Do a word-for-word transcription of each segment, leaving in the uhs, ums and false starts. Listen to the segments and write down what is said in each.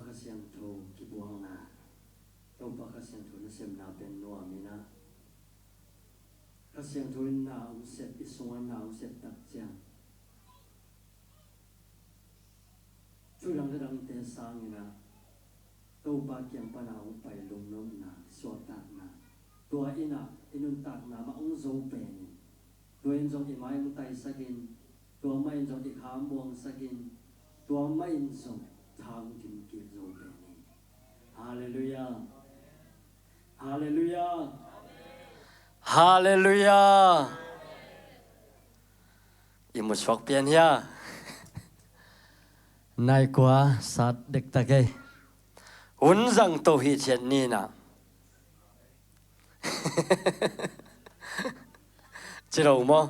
Kha Siangtho kibuakna, Topa Kha Siangtho nasemna pen nuam in ah, Kha Siangtho in na hong sep, i sungah na hong sep tak ciang, thu dang le dangte sangin ah Topa kiang pan a hong pai lungnopna, suahtakna, tua in ah i nuntakna mah hong zo pen in, tua in zong i mai hong taisak in, tua mah in zong i kha hong buangsak in, tua mah in zong tha hong kim kik zo pen in. Halleluiah. Halleluiah. Halleluiah. I musuak pian hia? Nai kua sat dektak ei. Hun zang to hi ciat ni na. Ci lo maw?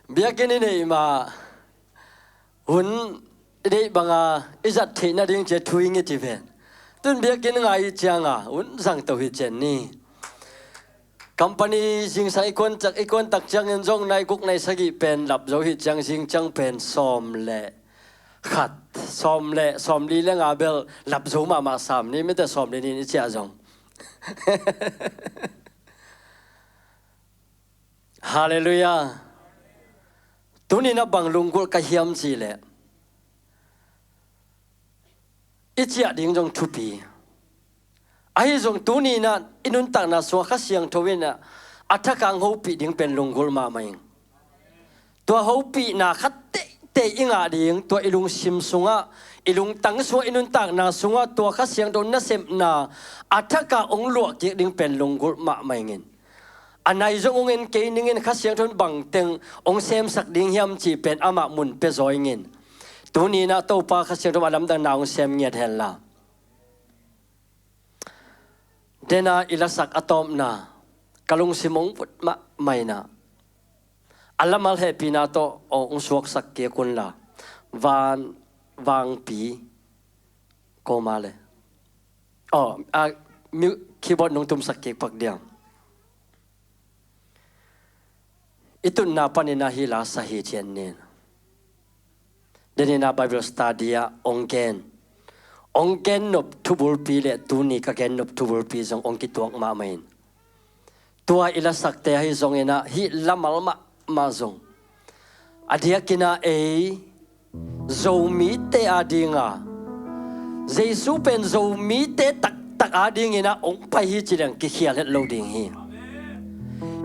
Biakinn i neih mah hun i deih banga i zat theih nading cia thu i nget hi ven. Tun biakinn ngai i cianga hun zang to hi cian ni. Company zingsang i kuan tak, i kuan tak ciangin zong nai guk nai sagih pen lap zo hi ciang, zing ciang pen sawm le khat, sawm le, sawm li le nga bel lap zo mahmah sam ni, mite sawm li ni i ciah zong. Halleluiah. Tuni na bang lunggulh ka hiam cih leh, i ciah ding zong thupi. Ahi zong tuni na i nuntakna sungah Kha Siangtho in ah a thakang hopih ding pen lunggulh mahmah ing. Tua hopihna khat teitei i ngah ding, tua i lungsim sungah, i lungtang sungah, i nuntakna sungah tua Kha Siangtho nasepna a thakang hong luah kik ding pen lunggulh mahmah ingin. A nai zong hong en kei ning in, Kha Siangtho in bangteng hong semsak ding hiam cih pen amah mun pia zaw ingin. Tuni na Topa Kha Siangtho a lamdangna hong sem ngiat hen la. Dena i lasak a tawpna ka lungsim hong vut mahmah in ah, a lamal hehpihna tawh hong suaksak kik un la. Van Vangpi Koma le. Oh, a, mu-, keyboard nong tumsak kik pak diam. I tutna panin ah hih la sa hi cian ni. Denina Bible study ah hong gen, hong gen nop thubulpi le tuni ka gen nop thubulpi zong hong kituak mahmah in. Tua i lasakte ahi zongin ah hih lamal mahmah zong a diakin ah ei Zomite adinga Jesu pen Zomite taktak adingin ah hong pai hi ci leng kikhial het lo ding hi.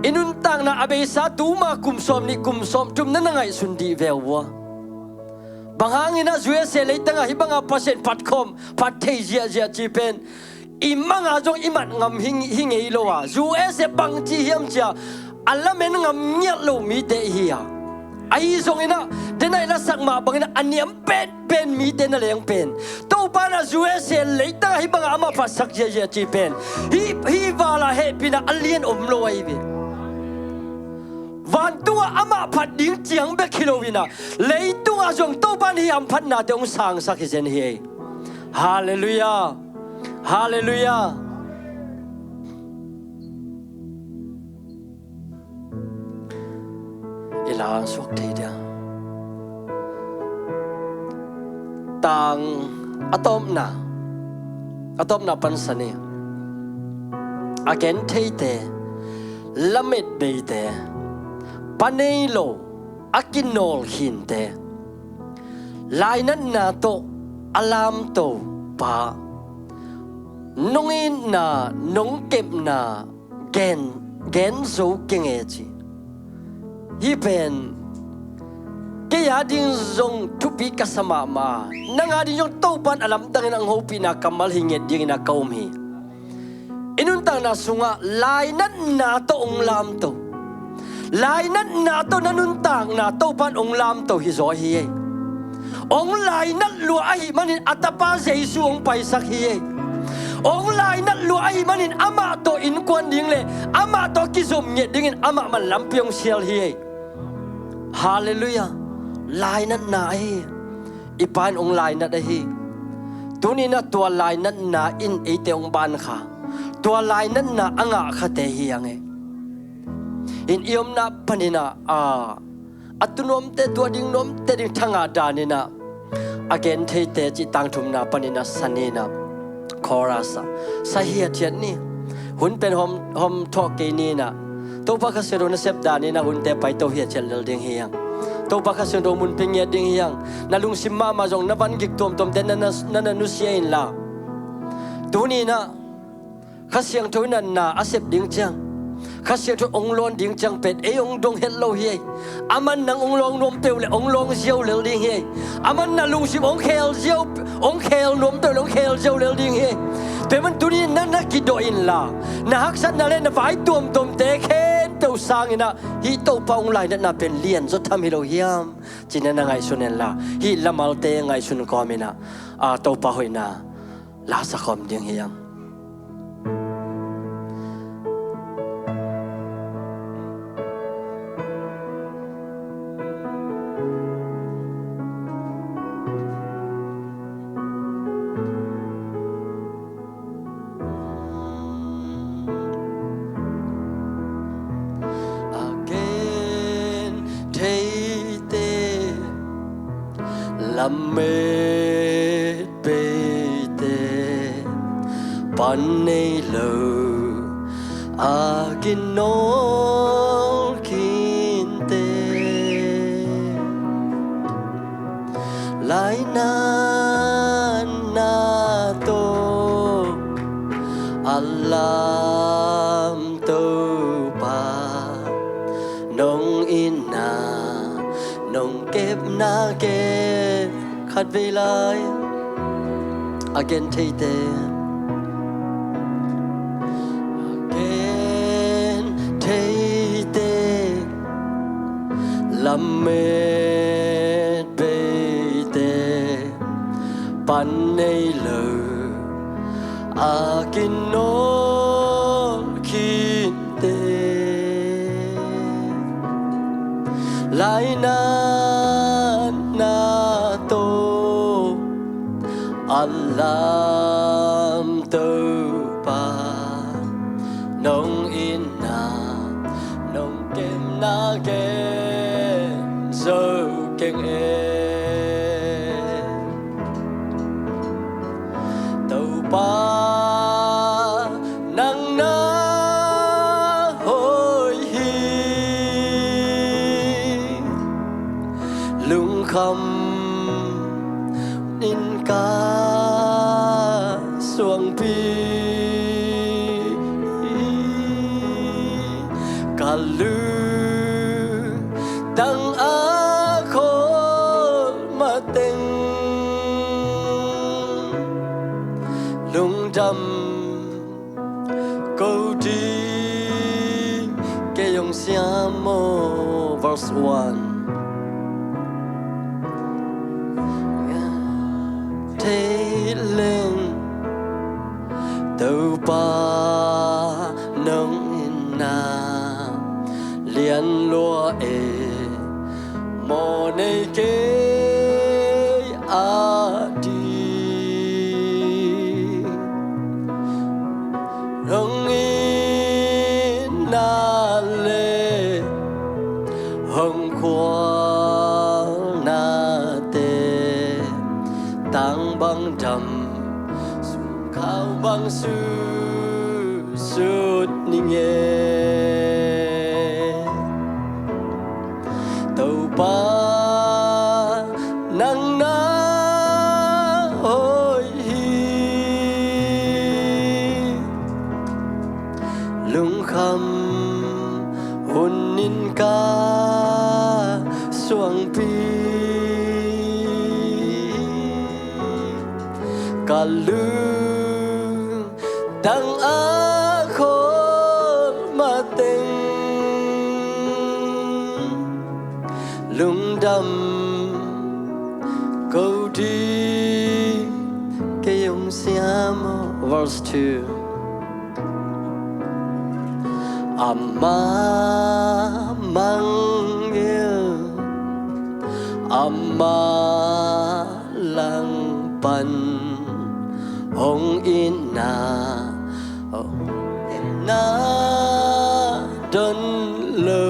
I nuntakna a beisa tuma kum sawm nih kum sawm thum na na ngaihsun dih ve uh a. Bang hangin ah U S A leitangah hih banga Pasian phatkhawm phat thei ziahziah ci pen i manga zong i mat ngam hi, hi ngei lo a, U S A bangci hiam cia a lamen ngam ngiat lo mite i hi a. Ahi zongin ah dena i lasak mah bangin ah a niam penpen mite na leng pen Topa in ah U S A leitangah hih bangah amah phatsak ziahziah ci pen hih, hih vala hehpihna a lian om lo ahi ve. Vantungah amah phat ding ciang bek hi lo in ah leitungah zong Topa in hih hamphatnate hong sangsak hi zen hi ei. Halleluiah. Halleluiah. I la suak thei dia. Tang a tawpna, a tawpna pansan hi. A gen theite, lamet beite, pa nei lo, a kinawl khinte, lainatna tawh a lamto pa, nong itna, nong kepna gen, gen zo keng e ci. Hih pen kei ading zong thupi ka sa mahmah a, nang ading zong Topa in a lamdangin a hong hopihna kammal hi nget dingin a ka um hi. I nuntakna sungah lainatna tawh hong lamto, lainatna tawh na nuntakna Topa in hong lamto hi zaw hi ei. Hong lainat lua ahih manin a tapa Jesu hong paisak hi ei. Hong lainat lua ahih manin amah tawh innkuan ding le amah tawh kizom ngiat dingin amah man lampi hong sial hi ei. Halleluiah. Lainatna ahi. I Pa in hong lainat ahi. Tuni in a tua lainatna in eite hong ban kha, tua lainatna a ngah khate hi ang e. In i omna panin a, a, a tu nuamte, tua ding nuamte ding thangah danin a, A gen theite cih tangthumna panin a sa ni in ah, chorus ah sa hiathiat ni. Hun pen hawm, hawm thawh kei ni in ah, Topa Kha Siangtho na sep dan in ah hunte paito hiathiat lel ding hi hang. Topa Kha Siangtho munpi ngiat ding hi hang. Na lungsim mahmah zong na van gik tuamtuamte na, na, na, na nusia inla, tuni in ah Kha Siangtho in ah na a sep ding ciang, Kha Siangtho hong lawn ding ciang pen ei hong dong het lo hi ei. Aman nang hong lawng nuam peuh le hong lawng ziau lel ding hi ei. Aman na lungsim hong khel ziau, hong khel nuam peuh le hong khel ziau lel ding hi ei. Tua ahih manin tuni in na, na kidawh inla, na haksatna le na vai tuamtuamte khempeuh sang in ah, hih Topa hong lainatna pen lianzaw tham hi lo hiam ci-in na ngaihsun inla, hih lamalte ngaihsun kawm in ah, a, Topa hoihna la sa khawm ding hi hang. A gen theite, lamet beite, pan nei lo a kinawl khinte, lainatna tawh a lam Topa nong itna, nong kepna gen. Khatvei lai, a gen theite, a gen theite, lamet beite, pan nei lo a kinawl khinte, lainatna tawh a lam Topa nong itna, nong kepna gen zo keng e. Topa nang na hoih hi, lungkham in ka suangpi, ka lungtang a khawl mateng, lungdam ko ding kei hong siam aw. Verse one. Thei leng Topa nong itna lian lua e, mawh nei kei a ding. Hong itna le hong khualnate, tang bang dam, sum khau bang susut ning e. Topa nang na hoih hi, lungkham hun in ka suangpi, ka lung tang a khawl mateng, lungdam ko ding kei hong siam aw. Verse two. Amah mangngilh, amah langpan hong itna, hong itna don lo.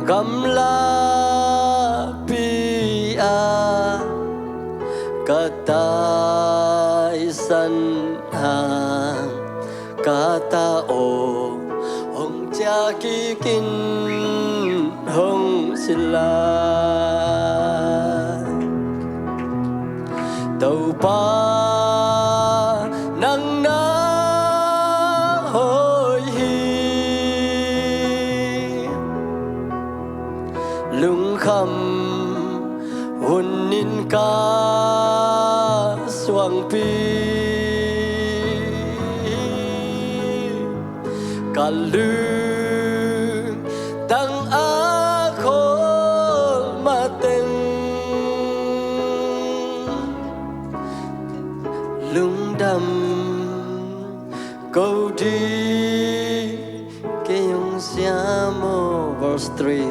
Gamla taisan hang ka ta aw, hong ciah kik in hong sila. Topa, nang na hoih hi. Lungkham hun in ka suangpi, ka lungtang a khawl mateng, lungdam ko dih, kei hong siam aw. Verse three.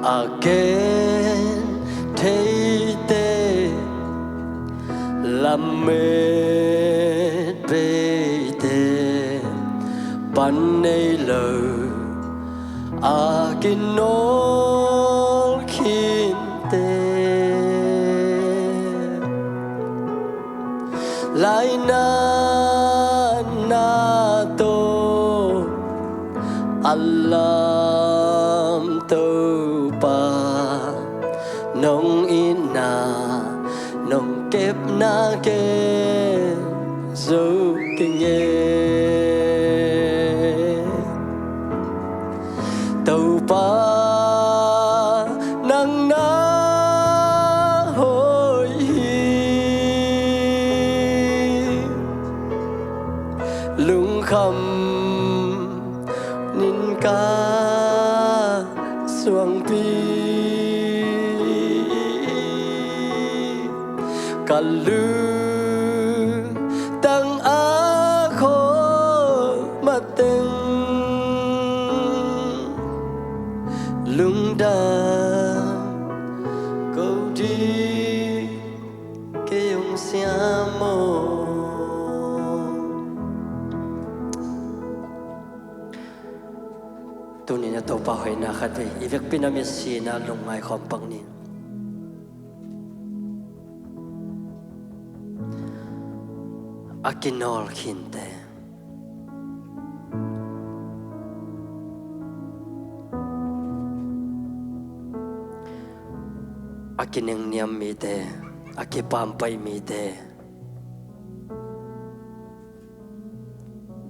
A gen theite, lamet beite, pan nei lo a kinawl khinte, laina na tawh a lam Topa, nong itna nong kepna ken zo kei nge. Topa, nang na hoih hi. Lungkham in ka suangpi, ka lungtang a khawl mateng, lungdam ko dih, kei hong siam aw. Tuni-in a Topa hoihna khat vei i vekpi-in a misi-in a lungngai khawm pak ni. A kinawl khinte, a kinengniam mite, a kipaampaih mite,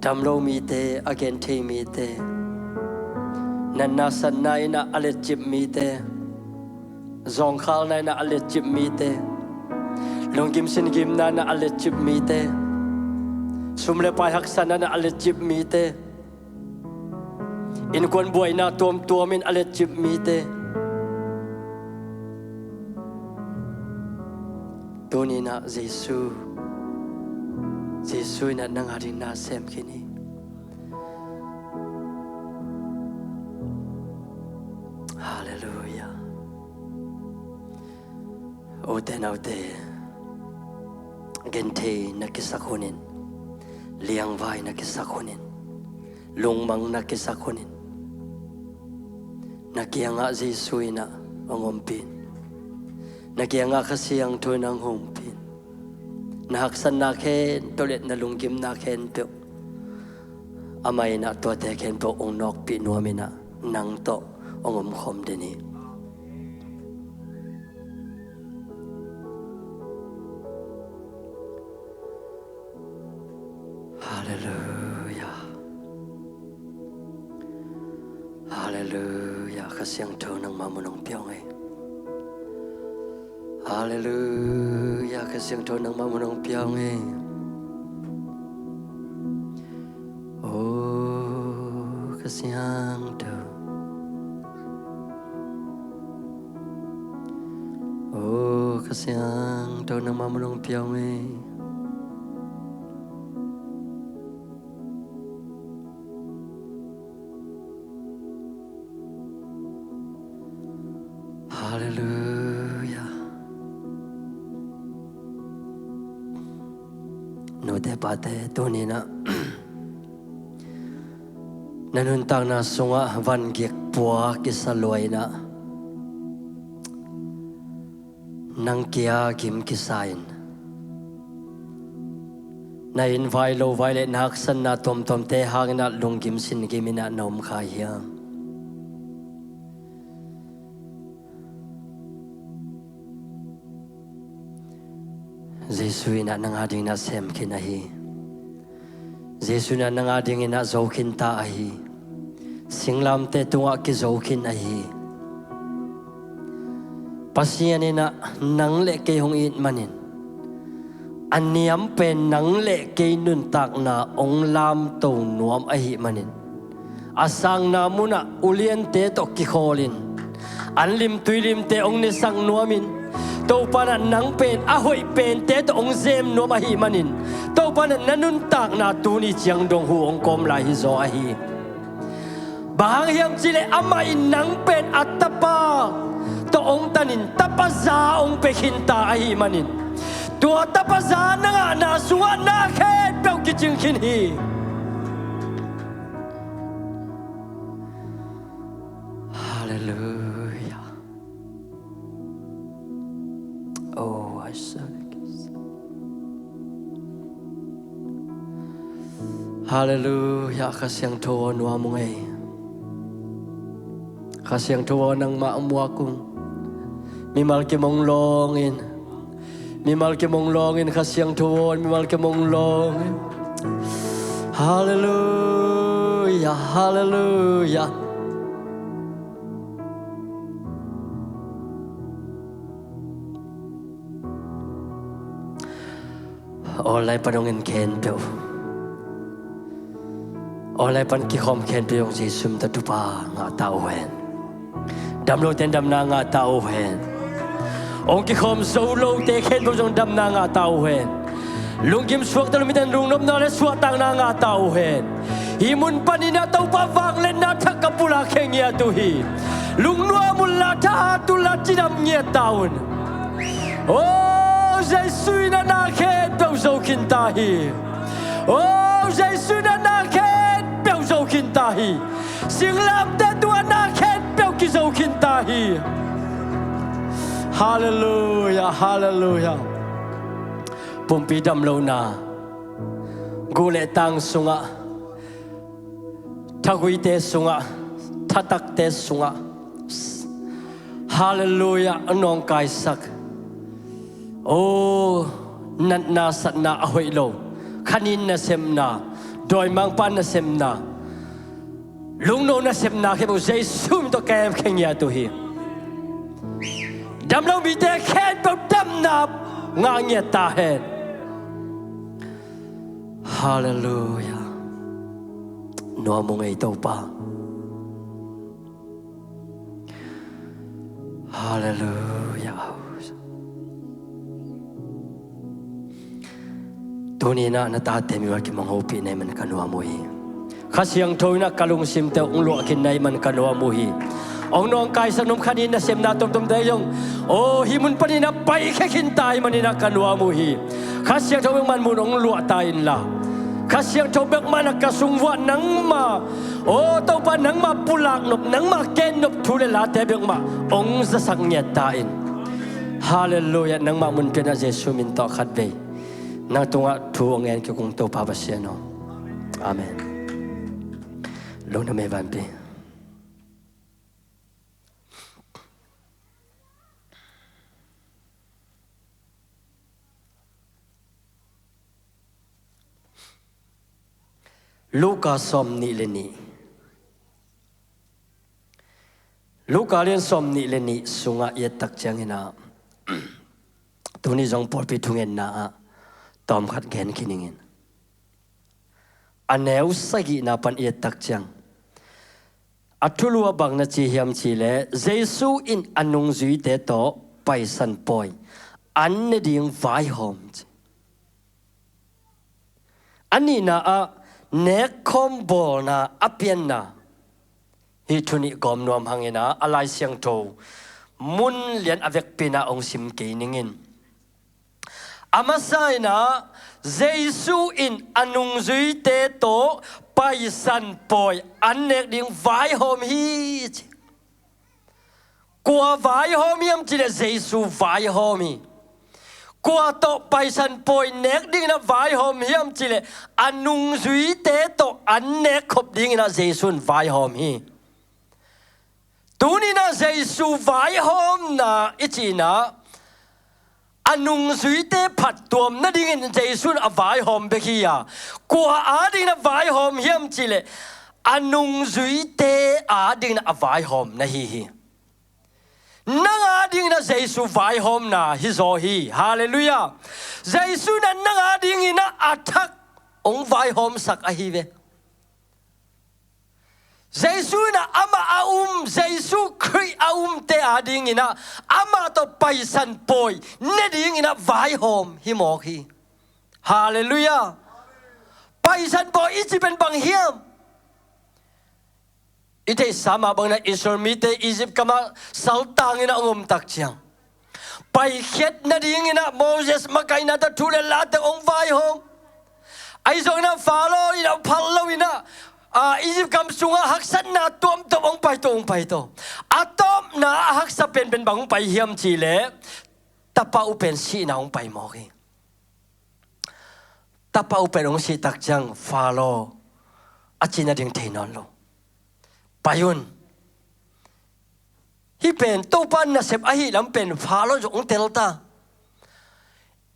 damlo mite, a genthei mite, natna satna in a letcip mite, zawngkhalna in a letcip mite, lunggim singimna in a letcip mite, sum le pai haksatna in a letcip mite, innkuan buaina tuamtuam in a letcip mite, tuni-in a Jesu, Jesu in a nang a ding na sem khin hi. Halleluiah. Ute naute, genthei na kisak hunin, liangvai na kisak hunin, lungmang na kisak hunin, na kiangah Jesu in a hong ompih in, na kiangah Kha Siangtho in a hong ompih in, na haksatna khempeuh le na lunggimna khempeuh, amah in a tuate khempeuh hong nawkpih nuam in a, nang tawh hong omkhawm den hi. Halleluiah. Halleluiah. Kha Siangtho nangmah mun hong pia ung ei. Halleluiah. Kha Siangtho nangmah mun hong pia ung ei. O Kha Siangtho, O Kha Siangtho, nangmah mun hong pia ung ei. Halleluiah. Nute pate, tuni-in a na nuntakna sungah vangik pua kisa lua in a, Nang kia gim kisa-in na inn vai lo vai le na haksatna tuamtuamte hangin ah lunggim singim in ah na om kha hiam? Jesu in ah nang adingin ah sem khin ahi. Jesu in ah nang adingin ah zo khin ta ahi. Singlamteh tungah kizo khin ahi. Pasian in ah nang le kei hong it manin, a niam pen nang le kei nuntakna hong lamto nuam ahih manin, a sangna munah uliante tawh kikhawlin, an lim tui limte hong nesak nuamin, Topa in ah nang pen a hoih pente tawh hong zem nuam ahih manin, Topa in ah na nuntakna tuni ciang dong huh hong kawm lai hi zaw ahi. Bang hang hiam cihleh amah in nang pen a tapa tawh hong tanin tapa za hong pia khin ta ahih manin, tua tapa za na ngahna sungah na khempeuh kicing khin hi. Halleluiah. Oh, I saw the kiss. Halleluiah, Kha Siangtho aw, nuam ung ei. Kha Siangtho aw, nangmah muak ung. Mimal kim hong lawngin. Mimal kim hong lawngin, Kha Siangtho aw, mimal kim hong lawngin. Halleluiah, halleluiah. Online pan hong en khempeuh, online pan kikhawm khempeuh hong Jesu min tawh thupha ngah ta uh hen. Damlote in damna ngah ta uh hen. Hong kikhawm zo lote khempeuh zong damna ngah ta uh hen. Lunggim suakta lo mite in lungnopna le suahtakna ngah ta uh hen. Hih mun panin ah Topa vangliatna thak ka pulak khia ngiat uh hi. Lungnuam unla, thahat unla, cidam ngiat ta un. Oh, Jesu in ah na khempeuh zo khin ta hi. Oh, Jesu in ah na khempeuh zo khin ta hi. Singlamteh tungah na khempeuh kizo khin ta hi. Halleluiah, halleluiah. Pumpi damlohna, guh le tang sungah, thaguite sungah, thatakte sungah, halleluiah, a nawngkaisak. Oh, natna satna a hoih lo, khanin nasepna, dawimangpa nasepna, lungno nasepna khempeuh Jesu min tawh kem khia ngiat uh hi. Damlo mite khempeuh damna ngah ngiat ta hen. Halleluiah. Nuam ung ei Topa. Halleluiah. Tuni in ah na tate mimal kim hong hopih na hih man ka nuam uh hi. Kha Siangtho in ah ka lungsimte hong luah khin na hih man ka nuam uh hi. Hong nawngkaisak nop khanin nasepna tuamtuamte zong, aw, hih mun panin ah paikhia khin ta ahih manin ah ka nuam uh hi. Kha Siangtho bek man mun hong luah ta inla, Kha Siangtho bek man ah ka sung vuah nangma, aw Topa, nangma pulak nop, nangma ken nop thu le late bek mah hong zasak ngiat ta in. Halleluiah. Nangmah mun pian ah Jesu min tawh khatvei nang tungah thu hong ngen kik ung Topa Pasian aw. Amen. Lungdam ei vanpi. Luka sawm nih le nih. Luka lian sawm nih le nih sungah i et tak ciangin ah, tuni zong pawlpi thungetna ah tawmkhat gen khin ing in. A neu sagihna pan i et tak ciang, a thulu ah bang na ci hiam cihleh, Jesu in a nungzuite tawh Paisan pawi an ne ding vaihawm ci. A nihna ah, nekkhawm bawlna a pianna. Hih thu nih gawm nuam hangin ah, a Lai Siangtho mun lian a vekpi in ah hong sim kei ning in. A masa in ah, Jesu in a nungzuite tawh Paisan pawi an nek ding vaihawm hi ci. Kua vaihawm hiam cih leh Jesu vaihawm hi. Kua tawh Paisan pawi nek dingin a vaihawm hiam cih leh a nungzuite tawh an nek khop dingin a Jesu in vaihawm hi. Tuni-in a Jesu vaihawmna i cih in a, a nungzuite phattuam nadingin Jesu in a vaihawm bek hi a, kua adingin a vaihawm hiam cih leh a nungzuite adingin a vaihawm na hi hi. Nang adingin a Jesu vaihawmna hi zaw hi. Halleluiah. Jesu in a nang adingin a, a thak hong vaihawmsak ahi ve. Jesu in a amah a um, Jesu Khrih a umte adingin a, amah tawh Paisan pawi ne dingin a vaihawm hi mawk hi. Halleluiah. Paisan pawi i cih pen bang hiam? I theihsa mah bangin a Israel mite Egypt gamah saltangin a hong om tak ciang, paikhiat nadingin a Moses makaihna tawh thu le late hong vaihawm. Ahi zongin a Faro in a phal loin a, a, Egypt gam sungah haksatna tuamtuam hong pai to, hong pai to. A tawpna a haksa penpen bang hong pai hiam cih leh tapa uh pen sihna hong pai mawk hi. Tapa uh pen hong sih tak ciang Faro a cih nading thei nawn lo. Pai un. Hih pen Topa nasep ahih lam pen Faro zong hong tel ta.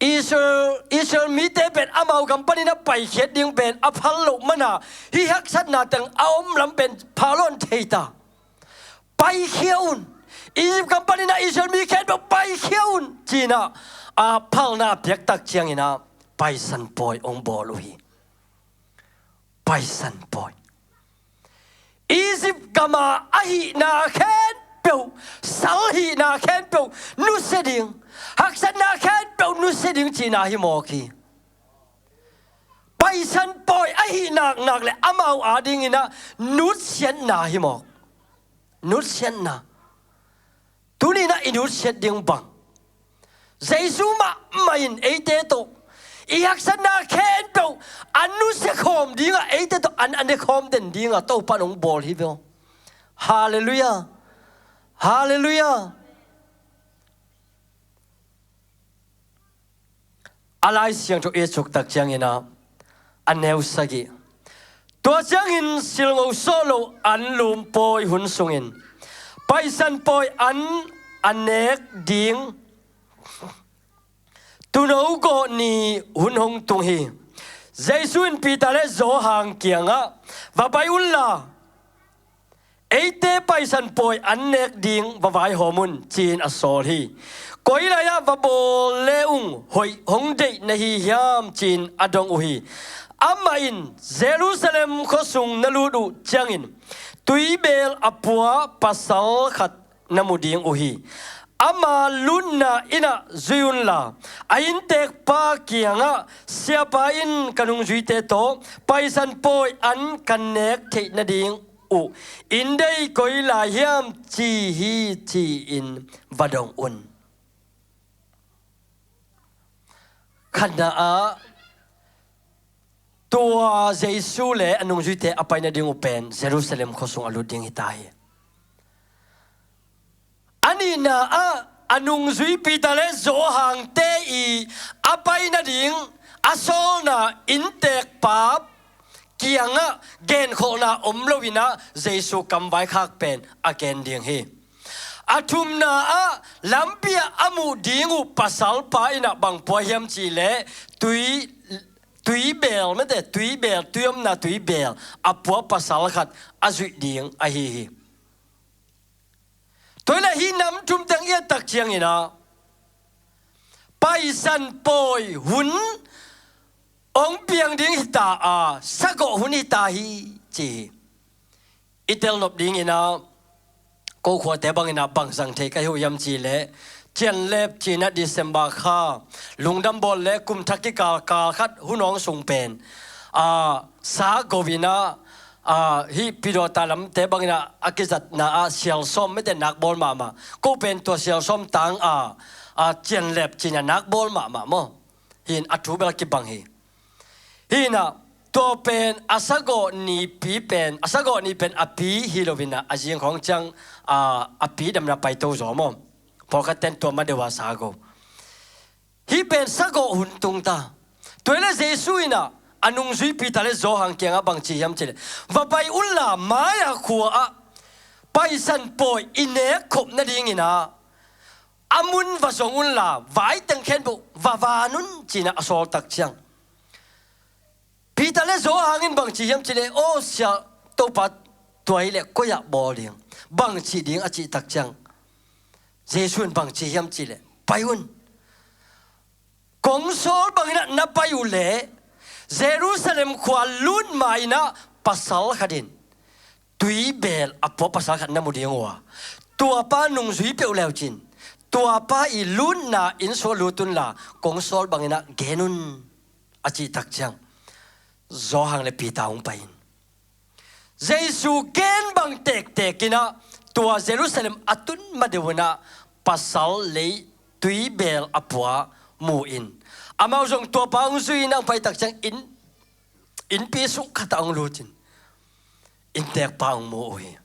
Israel, Israel mite pen amau gam panin a paikhiat ding pen a phal loh mana, hih haksatna teng a om lam pen Faro in thei ta. Paikhia un. Egypt gam panin a Israel mi khempeuh paikhia un, ci-in a, a phalna a piak tak ciangin a Paisan pawi hong bawl uh hi. Paisan pawi. Egypt gama a hihna khempeuh, sal hihna khempeuh nusia ding, haksatna khempeuh nusia ding cihna hi mawk hi. Paisan pawi a hih naknak le amau adingin a nutsiatna hi mawk. Nutsiatna. Tuni-in a i nutsiat ding bang, Jesu mahmah in eite tawh i haksatna khempeuh a nusia khawm dingah, eite tawh an a ne khawm den dingah Topa in hong bawl hi ve aw. Halleluiah. Halleluiah. A Lai Siangtho i et suk tak ciangin a, a neu sagih, tua ciangin silngo sawh loh anlum pawi hun sungin Paisan pawi an a nek ding tuuno gawh ni hun hong tung hi. Jesu in Peter le Johan kiangah, "Va pai unla, eite Paisan pawi an nek ding va vaihawm un," ci-in a sawl hi. "Koi lai-ah va bawl le ung hoih hong deih na hi hiam?" ci-in a dong uh hi. Amah in, "Jerusalem khuasung na lut uh ciangin tuibeel a pua pasal khat na mu ding uh hi. Ama lutna innah zui unla, a inntekpa kiangah, 'Siapa in ka nungzuite tawh Paisan pawi an ka nek theih nading uh inn dei koi lai hiam?' ci hi," ci-in va dong un. Khatna ah, tua Jesu le a nungzuite a pai nading uh pen Jerusalem khuasung a lut ding hi ta hi. A nihna ah, a nungzui Peter le Johan-te i a pai nading a sawlna inntekpa kiangah genkholhna om loin ah Jesu kamvaikhak pen a gen ding hi. A thumna ah, lampi ah a muh ding uh pasalpa in ah bang pua hiam cih leh tui, tuibeel, mete, tuibeel, tui omna tuibeel a pua pasal khat a zuih ding ahi hi. Tua hi leh hih nam thum teng i et tak ciangin ah, Paisan pawi hun hong piang ding hi ta a, sagawh hun hi ta hi, ci hi. I telnop dingin ah, ko khuate bangin ah bang zang thei ka hi uh hiam cih leh, Cianlep ci-in ah December kha, lungdam bawl le kum thak kikal kal khat hun hong sung pen, a, sa go-in ah, a, hih Pidawta lamte bangin ah a kizatna ah sialsawm, mete, nak bawl mahmah. Ko pen tua sialsawm tang a, a, Cianlep ci-in ah nak bawl mahmah maw. Hi-in a thu bel a kibang hi. Hi-in ah, Tua pen a sagawh nipi pen, a sagawh ni pen a pi hi lo in ah, a zing khawng ciang, a, a pi damna paito zaw maw. Pawlkhat ten tua ma deuh a sa go. Hih pen sagawh hun tung ta. Tua hi leh Jesu in ah a nungzui Peter le Johan kiangah bang ci hiam cih leh, va pai unla mai-a khua-ah Paisan pawi i nek khop nadingin ah a mun va zong unla, vai teng khempeuh va van un, ci-in ah a sawl tak ciang, Peter le Johan in bang ci hiam cih leh, aw Sia, Topa, tua hi leh koi-ah bawl ding, bang cih ding a cih tak ciang, Jesu in bang ci hiam cih leh, pai un. Kong sawl bangin ah na pai uh leh Jerusalem khua lut ma-in ah pasal khat in tuibeel a pua pasal khat na mu ding uh a, tua pa nungzui peuh le uh cin, tua pa i lutna inn sungah lut unla, kong sawl bangin ah gen un, a cih tak ciang, Johan le Peter hong pai in, Jesu gen bang tektek in ah tua Jerusalem a tun ma deuh un ah pasal lei tuibeel a pua mu in, amau zong tua pa hong zui in ah hong pai tak ciang inn, innpi sung khatah hong lut in innteekpa hong mu uh hi.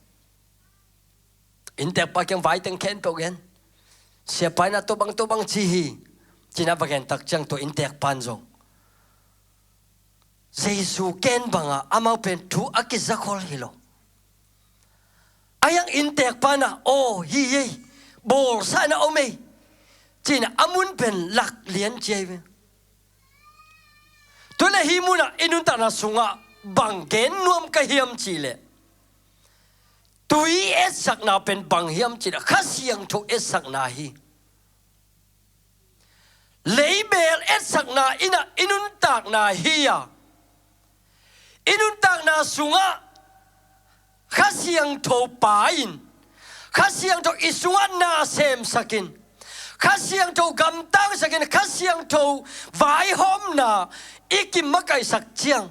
Innteekpa kiang vai teng khempeuh gen. Siapa in ah tua bang tua bang ci hi, ci-in ah va gen tak ciang tua innteekpa in zong Jesu gen bangah amau pen thu a kizakhol hi lo. A hiang innteekpa in ah, aw hi ei, bawlsa in ah om ei, ci-in ah a mun pen lak lian ci ei ve. Tua leh hih munah i nuntakna sungah bang gen nuam ka hiam cih leh, tui etsakna pen bang hiam cih leh Kha Siangtho etsakna hi. Leibeel etsakna in ah i nuntakna hi a, i nuntakna sungah Kha Siangtho Pa in, Kha Siangtho i sungah na semsak in, Kha Siangtho gamtangsak in, Kha Siangtho vaihawmna i kimakaihsak ciang,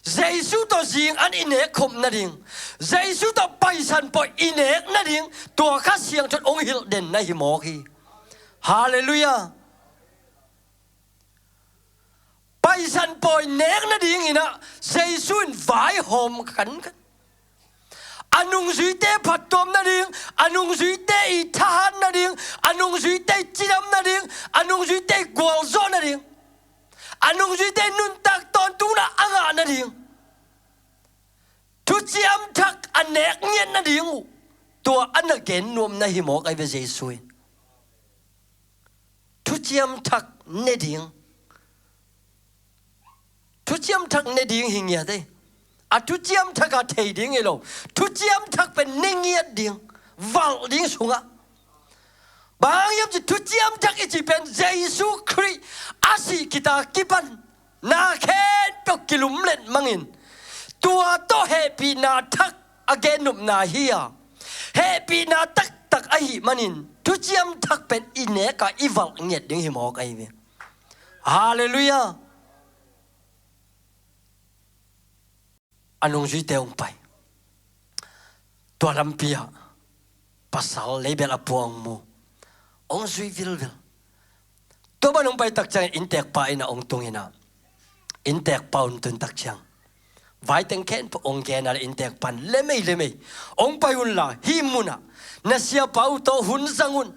Jesu tawh zing an i nek khop nading, Jesu tawh Paisan pawi i nek nading, tua Kha Siangtho in hong hilh den na hi mawk hi. Halleluiah. Paisan pawi nek nadingin ah Jesu in vaihawm kankan. A nungzuite phattuam nading, a nungzuite i thahat nading, a nungzuite i cidam nading, a nungzuite i gualzawh nading, a nungzuite i nuntak tawntungna a ngah nading, thuciam thak a nek ngiat nading uh, tua a na gen nuam na hi mawk ahi ve Jesu in. Thuciam thak ne ding. Thuciam thak ne ding hi ngiat ei. A thuciam thak a thei ding hi lo. Thuciam thak pen ne ngiat ding. Valh ding sungah. Bang hang hiam cih thuciam thak i cih pen Jesu Khrih a sih khit a kipan na khempeuh kilumlet mangin, tua tawh hehpihna thak a gennopna hi a, hehpihna taktak ahih manin thuciam thak pen i nek a i valh ngiat ding hi mawk ahi ve. Halleluiah. A nungzuite hong pai. Tua lampi ah pasal leibel a pua hong mu. Hong zui vilvil. Tua ban hong pai tak ciangin inntekpa inn ah hong tung in ah, inntekpa hong tun tak ciang, vaiteng khempeuh hong gen a leh inntekpa in, lemei lemei, hong pai unla hih munah na siapa uh tawh hun zang un.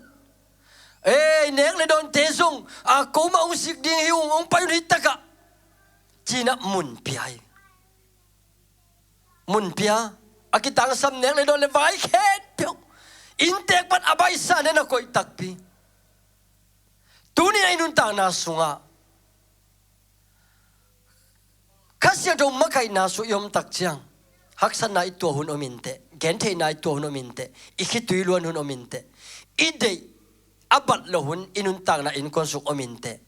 Ei, nek le dawnte zong a, komah hong sik ding hi ung, hong pai un hih takah, ci-in ah mun pia hi. Mun pia, a kitangsam nek le dawn le vai khempeuh, inntekpa in a baihsa in a koih takpi. Tuni-in a i nuntakna sungah Kha Siangtho makaihna sung i om tak ciang, haksatna i tuah hun om inteh, gentheihna i tuah hun om inteh, i khitui luan hun om inteh, i deih a bat loh hun i nuntakna innkuan sung om inteh.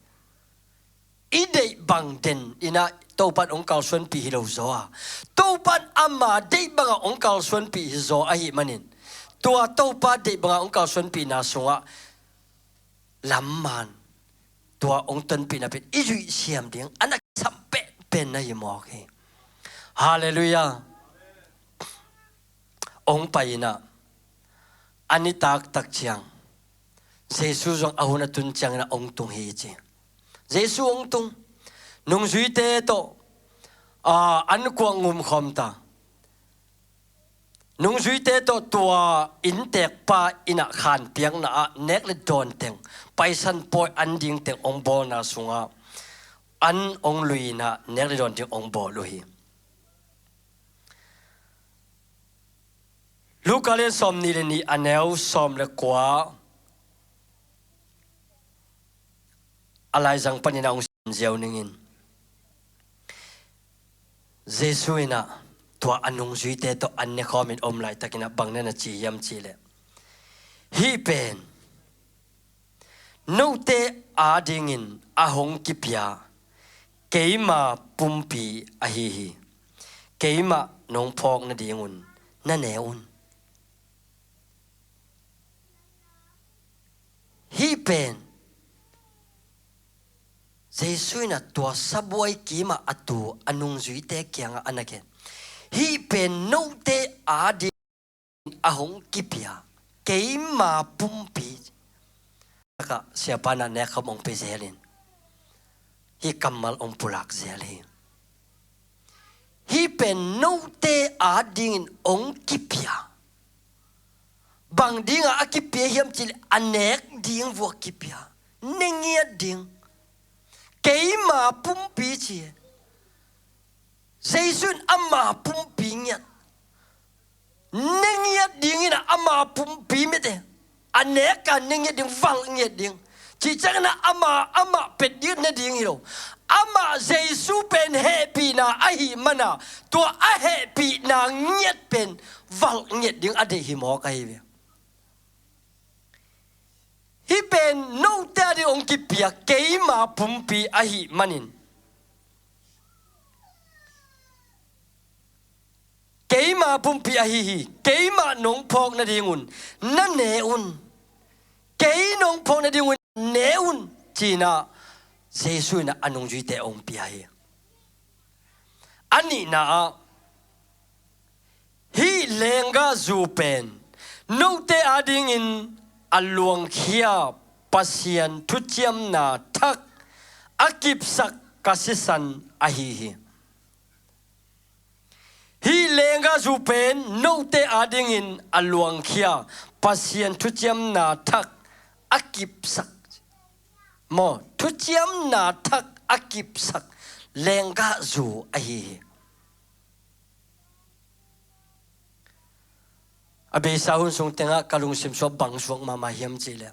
I deih bang den in ah Topa in hong kalsuanpih hi lo zaw a, Topa in ama deih bangah hong kalsuanpih hi zaw ahih manin, tua Topa deih bangah hong kalsuanpihna sungah lamman, tua hong tonpihna pen i zuih siam ding a na kisam pehpeh na hi mawk hi. Halleluiah. Hong pai in ah, a nitak tak ciang, Jesu zong a hun a tun ciangin ah hong tung hi ci. Jesu hong tung, nungzuite tawh aa, an kuang ngumkhawm ta. Nungzuite tawh tua inntekpa innah khanpiakna ah nek le dawn teng, Paisan pawi an ding teng hong bawlna sungah an hong luinah nek le dawn ding hong bawl uh hi. Luka lian sawm nih le nih a neu sawm le kua a laizang panin a hong sim ziau ningin, Jesu inah tua a nungzuite tawh an nekhawmin om laitakinah bang na na ci hiam cihleh, hih pen note adingin a hong kipia keima pumpi ahi hi. Keimah nong phawk nadingun na ne un. Hih pen Jesu inah tua sabuai kimah a tu a nungzuite kiangah a na gen. Hih pen note ading a hong kipia keima pumpi. Takah siapa na nek khawm hong pe zelin hih kammal hong pulak zel hi. Hih pen note adingin hong kipia. Bang dingah a kipia hiam cihleh a nek ding vua kipia. Ne ngiat ding. Keima pumpi ci. Jesu in ama pumpi ngiat. Ne ngiat dingin ama pumpi mite a neka ne ngiat ding, valh ngiat ding. Cih ciangin ama, amah pet ding ne ding hi lo. Amah Jesu pen hehpihna ahih mana tua a hehpihna ngiat pen valh ngiat ding a deih hi mawk ahi ve. Hih pen note ading hong kipia keima pumpi ahih manin, keima pumpi ahi hi. Keimah nong phawk nadingun na ne un. Kei nong phawk nadingun ne un, cinah Jesu inah a nungzuite hong pia hi. A nihna ah, hih lenggahzu pen note adingin a luangkhia Pasian thuciamna thak a kipsak ka sisan ahi hi. Hih lenggahzu pen note adingin a luangkhia Pasian thuciamna thak a kipsak. Maw, thuciamna thak a kipsak lenggahzu ahi hi. A beisa hun sung tengah ka lungsim sungah bang suak mahmah hiam cihleh,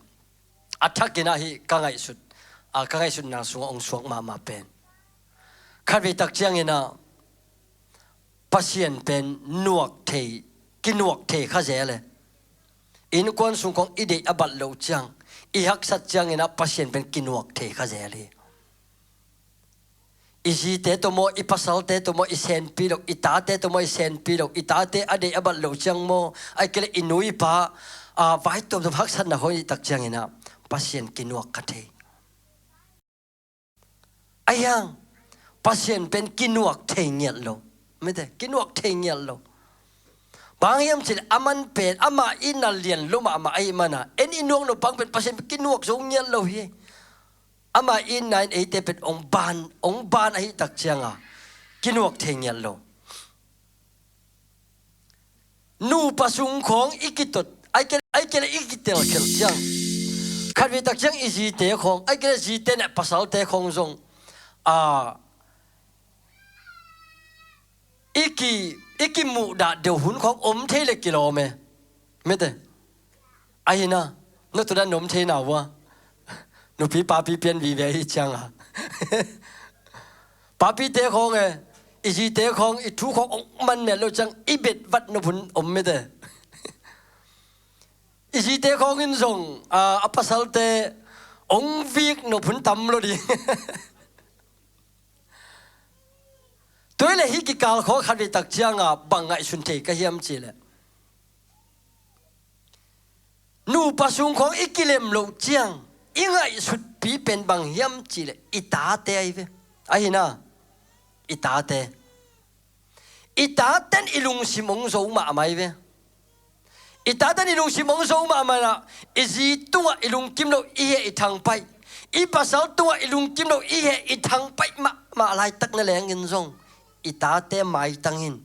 a thakin ah hih ka ngaihsut, a ka ngaihsutna sungah hong suak mahmah pen, khatvei tak cianginah Pasian pen nuak thei, kinuak thei kha zel e. Innkuan sung khawng i deih a bat loh ciang, i haksat cianginah Pasian pen kinuak thei kha zel hi. I zite tawh maw, i pasalte tawh maw i senpi loh, i tate tawh maw i senpi loh, i tate a deih a bat loh ciang maw, ahih kei leh i nu i pa, a, vai tuamtuam haksatna khawng i deih tak cianginah Pasian kinuak kha thei. Ahi hang Pasian pen kinuak thei ngiat lo. Mite, kinuak thei ngiat lo. Bang hiam cihleh a man pen amah itna lian lo mahmah ahih mana, en i nuak nop bang pen Pasian pen kinuak zo ngiat lo hi. Amah itna in eite pen hong ban, hong ban ahih tak cianga kinuak thei ngiat lo. Nupa sung khawng i kitot, ahih kei leh, ahih kei leh i kitelkhelh ciang, khatvei tak ciang i zite khawng, ahih kei leh zite neh pasalte khawng zong, a, i ki, i kimuhdah deuh hun khawng om thei leh kilawm e. Mite, ahi na, na tudan na om thei na uh a, nupi papi pian vive ahih cianga. Papite khawng e, i zite khawng, i thu khawng hong man met loh ciang i bet vat nop hun om mite. I zite khawng in zong, a, a pasalte hong vik nop hun tam lo ding. Tua hi leh hih kikal khawng khatvei tak cianga bang ngaihsun thei ka hiam cihleh, nupa sung khawng i kilem loh ciang i ngaihsutpi pen bang hiam cihleh i tate ahi ve. Ahi na, i tate. I taten i lungsim hong zo mahmah ahi ve. I taten i lungsim hong zo mahmah inah, i zi tungah i lungkim loh i heh i thangpaih, i pasal tungah i lungkim loh i heh i thangpaih mahmah laitak na lengin zong, i tate maitang in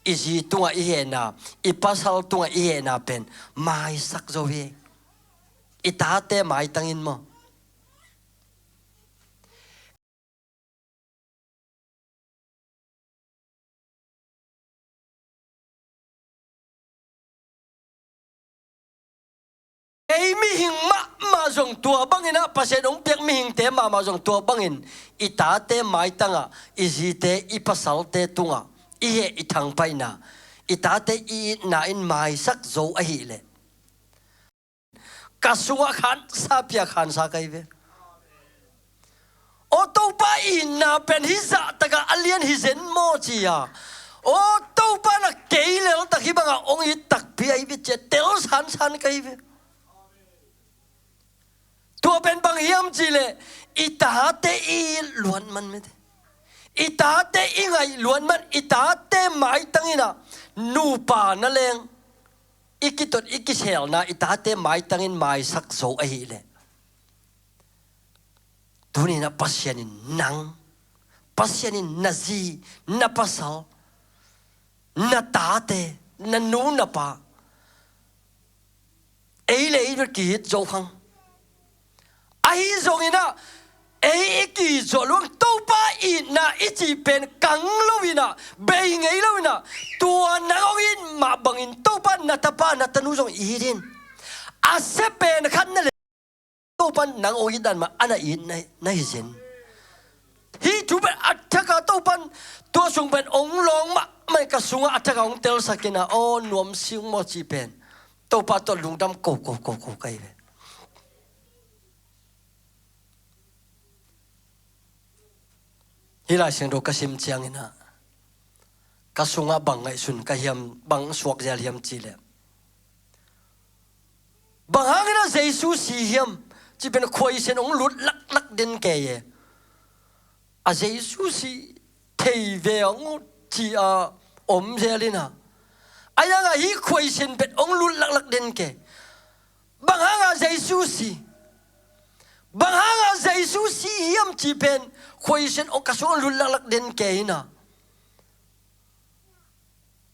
i zi tungah i hehna, i pasal tungah i hehna pen maisak zo hi. I tate maitang in maw. Ei mihing mahmah zong tua bangin ah, Pasian hong piak mihingte mahmah zong tua bangin i tate maitangah, i zite, i pasalte tungah i heh, i thangpaihna, i tate i itna in maisak zo ahih leh, ka sungah khansa pia khansa ka hi ve. Aw Topa, itna pen hih zahtakah a lian hi zen maw ci-a, aw Topa, na kei leltak hih bangah hong it takpi ahi ve ci-a tel sansan ka hi ve. Tua pen bang hiam cih leh i tate i it luat man mite, i tate i ngaih luat man, i tate maitang in ah nupa na leng i kitot i kiselna i tate maitang in maisak zo ahih leh, tuni-in ah Pasian in nang, Pasian in na zi, na pasal, na tate, na nu na pa, ei le ei bel ki-it zo khang. Ahi zongin ah ei i ki-it zawh lua-in Topa itna i cih pen kang lo-in ah, bei ngei lo-in ah, tua nang hong it mah bangin Topa na tapa na tanu zong it in. A sia pen khat na leh Topa nang hong it dan mah a na it na, na hi zen. Hih thu pen a thak a Topa in tua sung pen hong lawng mahmah in ka sungah a thak a hong telsak in ah, aw nuam sing maw cih pen Topa tawh lungdam ko ko ko ko ka hi ve. Hih Lai Siangtho ka sim ciangin ah ka sungah bang ngaihsun ka hiam, bang suak zel hiam cih leh, bang hangin ah Jesu si hiam cih pen khuaisian hong lut laklak den kei e. A Jesu si thei ve hang uh ci-a om zel in ah, a yang ah hih khuaisian pen hong lut laklak den kei. Bang hangah Jesu si, bang hangah Jesu si hiam cih pen khuaisian hong ka sungah lut laklak den kei in ah,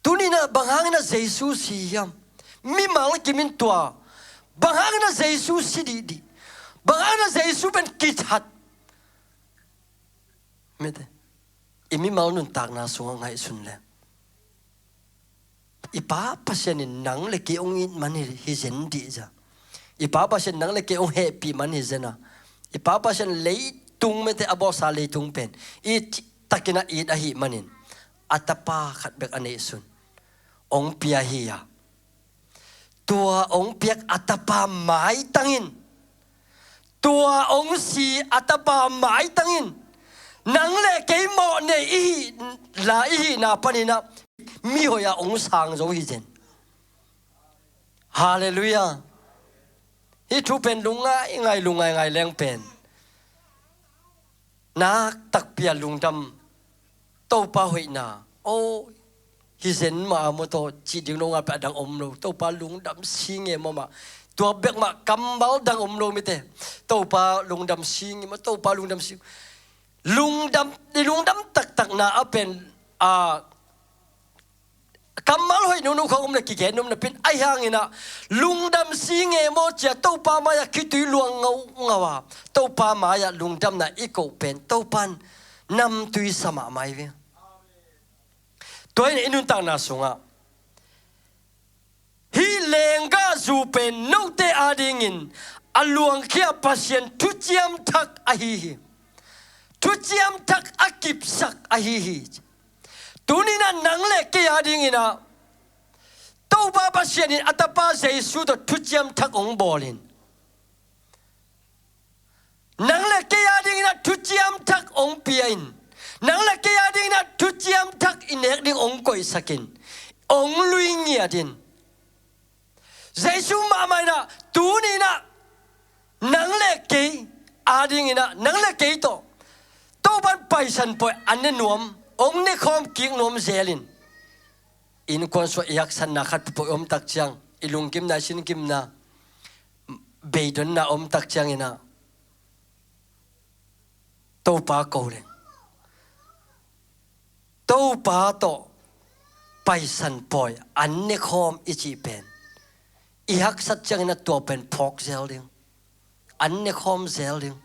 tuni-in ah bang hangin ah Jesu si hiam? Mimal kim in tua, bang hangin ah Jesu si dihdih, bang hangin ah Jesu pen kithat? Mite, i mimal nuntakna sungah ngaihsun leh, i Pa Pasian in nang le kei hong it man hi, hi zen dih zia. I Pa Pasian nang le kei hong hehpih man hi zen a, i Pa Pasian leitung, mite, a bawlsa leitung pen i cihtakin ah it ahih manin a tapa khat bek a neihsun hong pia hi a, tua hong piak a tapa maitang in, tua hong si a tapa maitang in, nang le kei mawhnei i hih la, i hihna panin ah mihoih ah hong sang zo hi zen. Halleluiah. Hih thu pen lungngai ngai, lungngai ngai leng pen nak takpi a lungdam, Topa hoihna, aw, hi zen mah a maw, tawh cih ding lo ngal peuh a dang om lo. Topa lungdam si nge maw mah. Tua bek mah, kammal dang om lo, mite. Topa lungdam si nge maw, Topa lungdam si. Lungdam, i lungdam taktakna a pen, a, kammal hoih nunu khawng om le kigen om napi-in, ahi hangin ah lungdam si nge maw ci-a Topa mai-ah khitui luang ngaungau a, Topa mai-ah lungdamna i koh pen Topa in namtui sa mahmah hi ve. Tua hi-in i nuntakna sungah hih lenggahzu pen note adingin a luangkhia Pasian thuciam thak ahi hi. Thuciam thak a kipsak ahi hi. Tuni-in ah nang le kei adingin ah Topa Pasian in a tapa Jesu tawh thuciam thak hong bawl in, nang le kei adingin ah thuciam thak hong pia in, nang le kei adingin ah thuciam thak i nek ding hong koihsak in, hong lui ngiat in. Jesu mahmah in ah tuni-in ah nang le kei adingin ah, nang le kei tawh Topa in Paisan pawi a ne nuam, hong ne khawm kik nuam zel in, innkuan sungah i haksatna khat peuhpeuh i om tak ciang, i lunggimna, i sinkimna, beidonna a om tak ciangin ah Topa ko leng, Topa tawh Paisan pawi an nekhawm i cih pen i haksat ciangin a tua pen phawk zel ding, an nekhawm zel ding.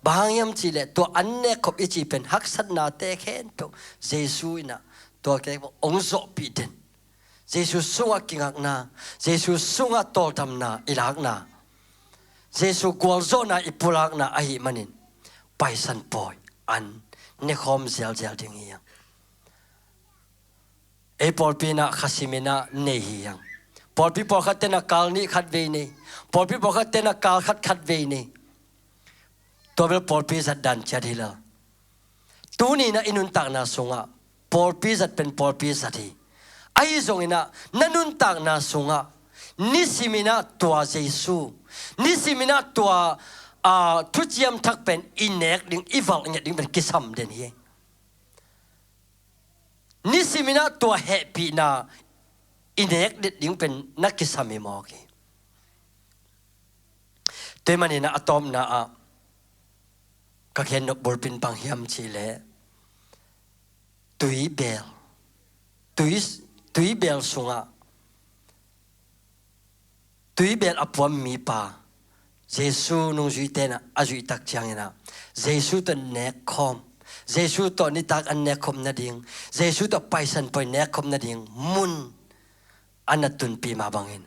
Bang hang hiam cihleh tua an nekkhop i cih pen haksatnate khempeuh Jesu in ah tua kek ong zawhpih den. Jesu sungah kingakna, Jesu sungah tawldamna i lakna, Jesu gualzawhna i pulakna ahih manin Paisan pawi an nekhawm zelzel ding hi hang. Ei pawlpi in ah khasim in ah nei hi hang. Pawlpi pawlkhat ten ah kal nih khat vei nei. Pawlpi pawlkhat ten ah kal khat khat vei nei. Tua bel pawlpi zat dan ciat hi lo. Tuni in ah i nuntakna sungah pawlpi zat pen pawlpi zat hi. Ahi zongin ah na nuntakna sungah nisim in ah tua Jesu, nisim in ah tua, aa, thuciam thak pen i nek ding, i valh nget ding pen kisam den hi. Nisim in ah tua hehpihna i nek det ding pen na kisam hi mawk hi. Tua ahih manin ah a tawpna ah ka khen nop bulpi in bang hiam cihleh tuibel, tui, tuibel sungah tuibel a puam mipa Jesu nungzuite in ah a zuih tak ciangin ah Jesu tawh nekkhawm, Jesu tawh nitak an nekkhop nading, Jesu tawh Paisan pawi nekkhop nading mun a na tunpih mah bangin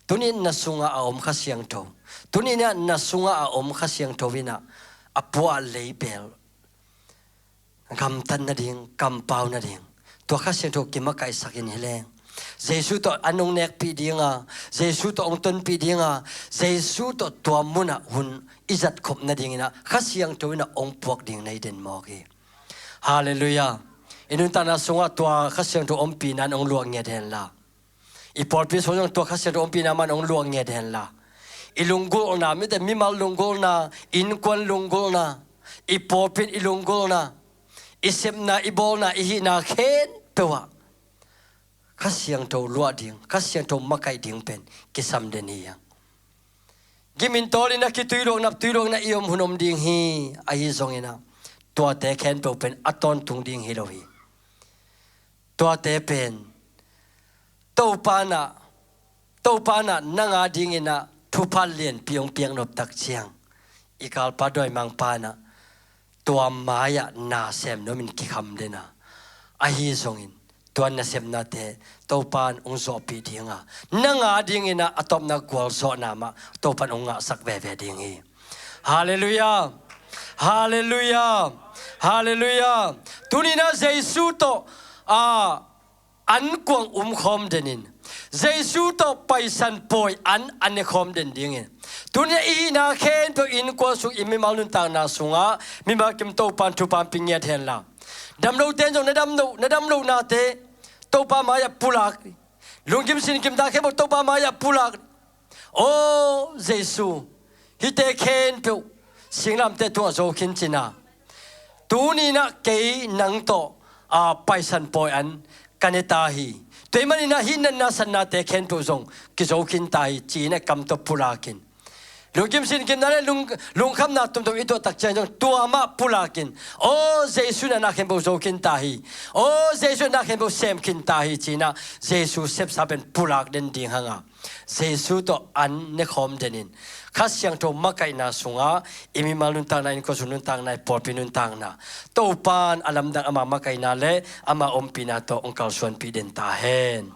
tuni in na sungah a om Kha Siangtho, tuni in ah na sungah a om Kha Siangtho in ah a puah leibel gamtat nading, kampau nading tua Kha Siangtho kimakaihsak in hi leng Jesu tawh an ong nekpih ding a, Jesu tawh ong tonpih ding a, Jesu tawh tua munah hun i zatkhop nadingin ah Kha Siangtho in ah ong puak ding nei den mawk hi. Halleluiah. I nuntakna sungah tua Kha Siangtho ompihna in ong luah ngiat hen la, i pawlpi sung zong tua Kha Siangtho ompihna mah in ong luah ngiat hen la, i lunggulhna, mite mimal lunggulhna, innkuan lunggulhna, i pawlpi in i lunggulhna, i sepna, i bawlna, i hihna khempeuh ah Kha Siangtho luah ding, Kha Siangtho makaih ding pen kisam den hi hang. Gimin tawlin a kituiluakna, tuiluakna i om hun om ding hi. Ahi zongin ah tuate khempeuh pen a tawntung ding hi lo hi. Tuate pen Topa in ah, Topa in ah nang a dingin ah thupha lianpi ong piak nop tak ciang i kalpa dawimangpa in ah tua mai-ah na sem nuamin kikham den a, ahi zongin tua nasepnate Topa in ong zawhpih ding a, nang a dingin ah a tawpna gualzawhna mah Topa in ong ngahsak veve ding hi. Halleluiah. Halleluiah. Halleluiah. Tuni in ah Jesu tawh, a, an kuang umkhawm den in, Jesu tawh Paisan pawi an a nekhawm den dingin, tuni in ah i hihna khempeuh, innkuan sung, i mimal nuntakna sungah mimal kim Topa in thupha ong pia ngiat hen la, damlote in zong na damloh, na damlohnate Topa mai-ah pulak, lungkim sinkimta khempeuh Topa mai-ah pulak. Aw Jesu, hihte khempeuh singlamteh tungah zo khin ci-in ah, tuni in ah kei nang tawh, a, Paisan pawi an ka ne ta hi. Tua ahih manin ah hih natna satnate khempeuh zong kizo khin ta hi, ci-in ah kam tawh pulakin, lungkim sinkimna le lung, lungkhamna tuamtuam i tuah tak ciang zong tua mah pulakin, aw Jesu in ah na khempeuh zo khin ta hi. Aw Jesu in ah na khempeuh sem khin ta hi, ci-in ah Jesu sepsa pen pulak den ding hang a, Jesu tawh an nekhawm den in, Kha Siangtho makaihna sungah i mimal nuntakna, innkuan sung nuntakna, i pawlpi nuntakna, Topa in a lamdang ama makaihna le ama ompihna tawh ong kalsuanpih den ta hen.